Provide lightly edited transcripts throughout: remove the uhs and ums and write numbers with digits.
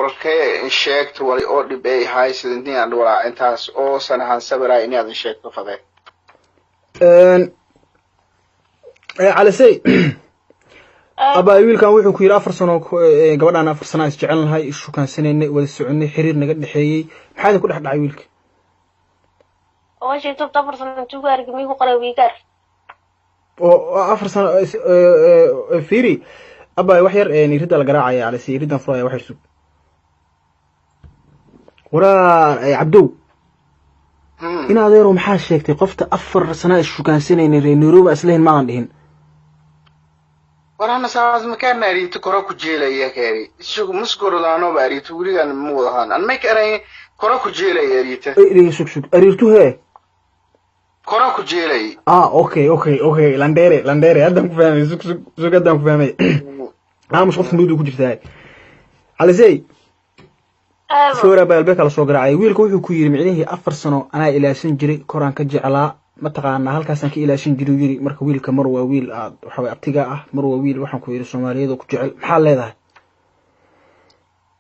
Tolkee sheegto wali oo dhib ay ahay sida intii aan walaa intaas oo sanahan sabiraa inaadan sheegto fadee. Calisey abaa, wiilkan wuxuu ku yidhi 4 sano gabadhaan 4 sano is jecel nahay, ishukansanaynay, wada soconay, xiriir naga dhexeeyey. Maxaa idin ku dhex dhacay wiilka? Oo sheegto 4 sano intuu ku argay miigu qoray wiigaar. Oo 4 sano fiiri abaa, wax yar iridda la garaacaya. Calisey, iriddan furaya, wax yar sug. Waraa Cabdow, in adeero maxaa sheegtay? Qofta 4 sana ishukansanaynay, reer Nairobi islahayn, maadan dhihin. War hana saas makaan ariito kora ku jeelaya keeri isug masgordaanoba ariito weligaan ma wadahaan an may karay kora ku jeelaya ariita. Ey, sug sug, ariirtu hee? Kora ku jeelay. Ah, okay, landere landere, haddaan ku fahmay. Sug sug sug, haddaan ku fahmay. Aamus, qofka muddu ku jirtaa. Calisey, sawir baa albeeka la soo garaacay. Wiilka wuxuu ku yidhi micnihii 4 sano anaa ilaashan jiray, koraan ka jeclaa, mataqaanaa, halkaasaan ka ilaashan jiray yiri. Marka wiilka mar waa wiil aad waxa way abtiga ah, mar waa wiil waxaan ku yidhi Soomaaliyeed oo ku jecel. Maxaa leedahay?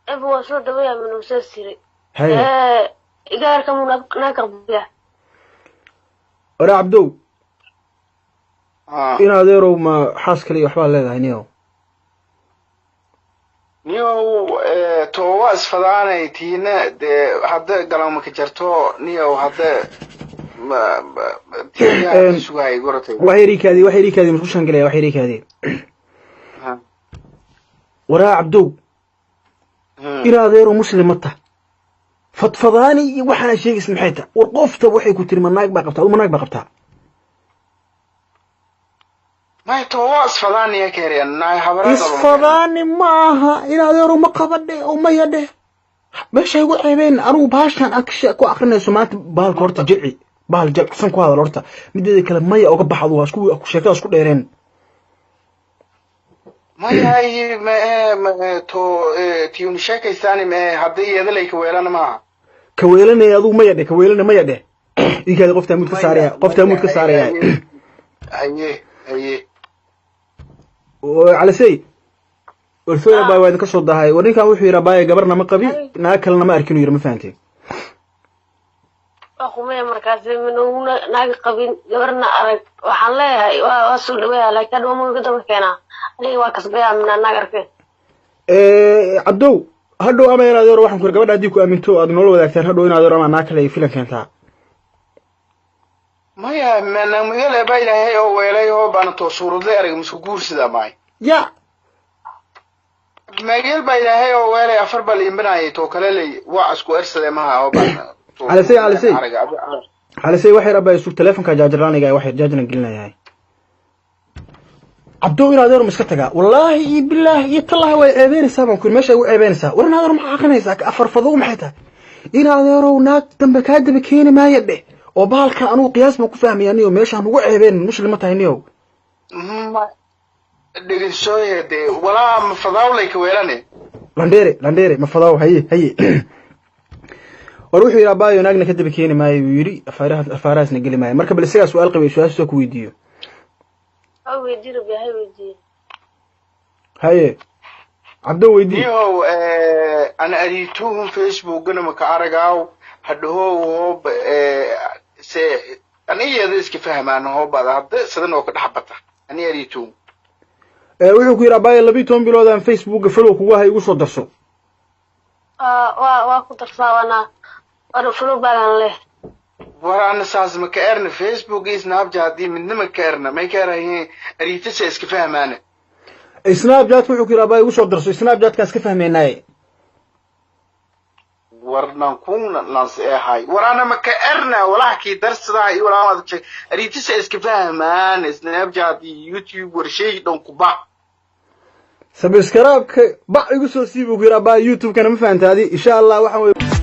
Eba, waa soo dhaweeya minuusaas yiri. Haye. Igaarka muu naa qabiya. Ora Cabdow, in adeerow ma xaas kale iyo waxbaa leedahay niyow? Niyow, toowa isfadaanay tiina dee hadda galamaka jarto niyow, hadda tiina sugahay goratay. Wax yar ii kaadi, wax yar ii kaadi, musqushaan gelaya, wax yar ii kaadi. Waraa Cabdow, in adeerow muslimata fadfadaani iyo waxaana sheegaysa maxay tahay? War qofta waxay ku tiri ma naag baa qabtaa? Ma naag baa qabtaa? May, toowa isfadaanaya keeriyan naay habarada. Isfadaani ma aha, in adeerow ma qaba dheh oo maya dheh. Meesha igu ceebeen anigu baashan aad ku akrinayso maanta. Bahalka horta jilci, bahal jalcsan ku hadal horta. Mideeda kale maya oga bax, adugu isku sheekada isku dheereen. Mayahay ma to tiyuni sheekaysaani me hadda iyadalay ka weelana maaha. Ka weelanaya adugu maya dheh, ka weelana maya dheh. Inkaadi qoftaa mute ka saaraya, qoftaa mute ka saaraya. Haye haye. Calisey, warfooya baa waa idinka soo dahay. War ninkan wuxuu yidhi abaaye, gabarna ma qabi, naag kalena ma arkin uu yidhi, ma fahanteen? Waa qumaya markaas minuuna naag qabin, gabarna arag. Waxaan leeyahay waa soo dhaweeya, laakiin hadhow ma iga daba keenaa? Aniga waa kasbaya minaa naag arkeen. Cabdow, hadhow ama in adeero waxaan ku yidhi gabadha haddii ku aaminto aad nolol wadaagtaan, hadhow in adeero ama naag kale ay filan keentaa. Maya, manamigale baa ilaahay oo weelay oo baana too suuradlay arag misku guursida maay. Ya. Mageel baa ilaahay oo weelay afar baa la imbinayay, too kale lay waa isku ersade maha oo baana. Calisey, Calisey. Calisey, waxay rabaa isug, telefonka jaajarlaaniga, waxay jaajaran gelinayahay. Cabdow, in adeero ma iska tagaa? Wallaahi iyo bilaahi iyo tallaahi way ceebeynaysaa baan ku yidhi, meesha igu ceebeynaysaa. War in adeero maxaa akrinaysaa? Afar fadow maxay tahay? In adeerow naag dambe kaa daba keeni maaya dheh, oo bahalka anugu qiyaas baan ku fahmaya niyo. Meeshaan ugu ceebeen muslim ma tahay niyow? Dhegeysoye dee, walaa ma fadaawlay ka weelane. Landheere landheere, ma fadaw. Haye haye. War wuxuu yidhi abaayo, naagna ka daba keeni maayo buu yidhi, afaaraha afaarahaasna geli maayo. Marka bal isagaa su-aal qabay, su-aasha ku weydiiyo. Ha weydii rabbi, ha weydiiye. Haye Cabdo, weydii. Niyow, ana ariituhun Facebookana maka aragaaw hadhahow hoob se ani iyada iska fahmaan hoobada hadda sidan oo ka dhex bata ani ariituhun. Wuxuu ku yidhi abaayo, 12 bilood aan Facebooka follow kugu hay, igu soo darso. Waa ku darsaa, waana follow baagan leh. War ana saas ma ka erna, Facebook iyo Snapchat haddii midna ma ka erna, may ka erahiin ariitase iska fahmaane. Snapchat wuxuu ku yidhi abaayo igu soo darso, Snapchatkaan iska fahmaynaaye. War nankuna nans ehay, war ana ma ka erna walaha kii darsadaha iyo walaha ariitase iska fahmaan Snapchat iyo YouTube, war shay dhan ku bax. Subscribe-ka bac igu soo sii buu ku yidhi abaayo YouTube-kana, ma fahanta adi? Insha Allah waxaan.